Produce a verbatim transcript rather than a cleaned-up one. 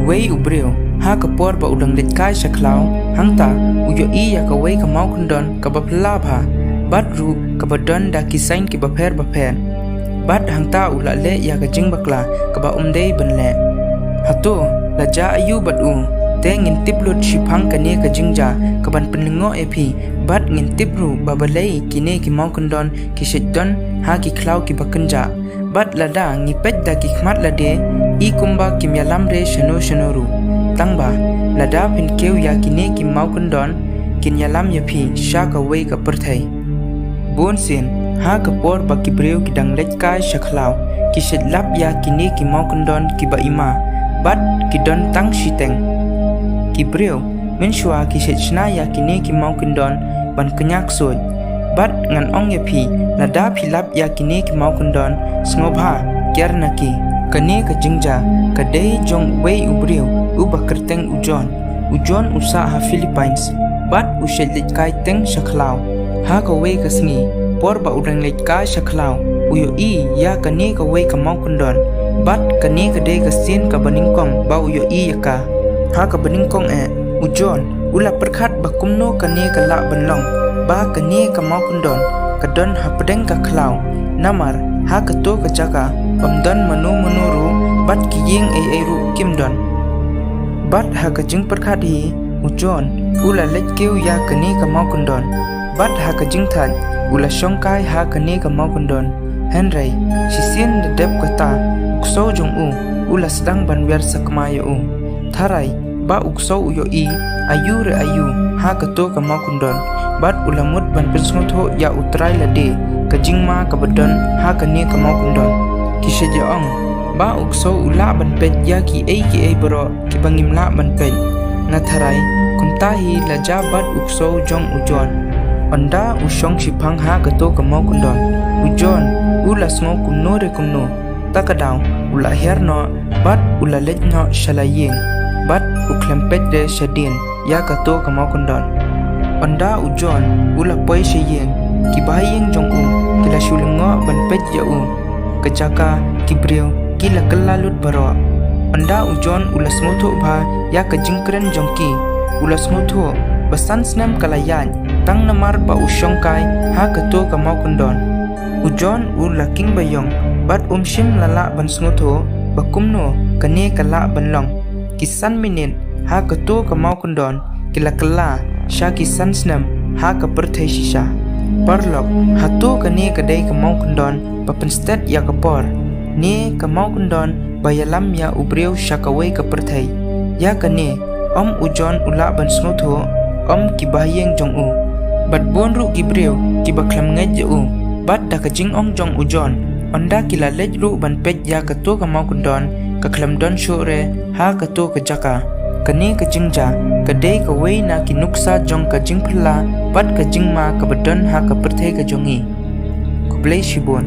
Uwei u briew, ha ka por ba u dang leit kai sha khlaw, hangta u ïohi ïa kawei ka mawkyndon kaba phylla bha, bad ruh kaba don da ki saiñ kiba pher bapher, bad hangta u la leh ïa ka jingbakla kaba um dei ban leh. Hato la jia aïu bad u? Te ngin tip lut shaphang kane ka jingjia kaban pynlyngngoh ïa phi, bad ngin tip ruh ba balei kine ki mawkyndon ki shait don ha ki khlaw kiba kynjah. Bad lada ngi peit da ki khmat lade, i kumba kim ïalam re shano shano ruh. Tangba lada phin kiew ïa kine ki mawkyndon, kin ïalam ïa phi sha kawei ka pyrthei. Bun sien, ha ka por ba ki briew ki dang leit kai sha khlaw, ki shait lap ïa kine ki mawkyndon kiba ima, bad ki don tang shiteng. Ki briew mynshuwa ki shait shna ïa kine ki mawkyndon ban kñia ksuid. Bad ngan ong ïa phi, lada phi lap ïa kine ki mawkyndon, sngewbha kiar na ki. Kane ka jingjia ka dei jong uwei u briew uba kyrteng u John. U John u sah ha Philippines, bad u shait leit kai teng sha khlaw. Ha kawei ka sngi, por ba u dang leit kai sha khlaw, u ïohi ïa kane kawei ka mawkyndon, bad kane ka dei ka sien kaba nyngkong ba u ïohi ïa ka. Ha kaba nyngkong eh, u John u la pyrkhat ba kumno kane ka lah ban long ba kane ka mawkyndon ka don hapdeng ka khlaw, namar ha kato ka jaka ym don mano mano ruh, bad ki ïing ei ei ruh kim don. Bad ha ka jingpyrkhat hi, u John u la leit kiew ïa kane ka mawkyndon, bad ha ka jingthait u la shong kai ha kane ka mawkyndon. Hynrei shisien da dep kata, u ksew jong u u la sdang ban wer sakma ïa u. Tharai ba u ksew u ïohi aïu re aïu ha kato ka mawkyndon, bad u la mut ban pynsngewthuh ïa u trai lade ka jingma kaba don ha kane ka mawkyndon. Ki shait ïa ong ba u ksew u lah ban peit ïa kiei kiei baroh kiba ngim lah ban peit. Nga tharai kumta hi la jia bad u ksew jong u John. Ynda u shong shiphang ha kato ka mawkyndon, u John u la sngew kumno re kumno. Ta ka daw u la hiar noh, bad u la leit noh sha la ïing, bad u khlem peit re shadien ïa kato ka mawkyndon. Ynda u John u la poi sha ïing, ki bahaïing jong u ki la shu lyngngoh ban peit ïa u. Ka jaka, ki briew ki la kylla lut baroh. Ynda u John u la sngewthuh bha ïa ka jingkren jong ki, u la sngewthuh ba san snem ka la ïaid tang namar ba u shong kai ha kato ka mawkyndon. U John u la king baïong, bad um shym la lah ban sngewthuh ba kumno kane ka lah ban long. Ki san minit ha kato ka mawkyndon ki la kylla sha ki san snem ha ka pyrthei shisha. Paralok, hato kane ka dei ka mawkyndon ba pynstet ïa ka por, ne ka mawkyndon ba ïalam ïa u briew sha kawei ka pyrthei? Ïa kane ym u John u lah ban sngewthuh, ym ki bahaïing jong u, bad bun ruh ki briew kiba khlem ngeit ïa u. Bad da ka jingong jong u John, ynda ki la leit ruh ban peit ïa kato ka mawkyndon, ka khlem don shuh re ha kato ka jaka. Kane ka jingjia ka dei kawei na ki nuksa jong ka jingphylla bad ka jingma kaba don ha ka pyrthei ka jong ngi. Khublei shibun.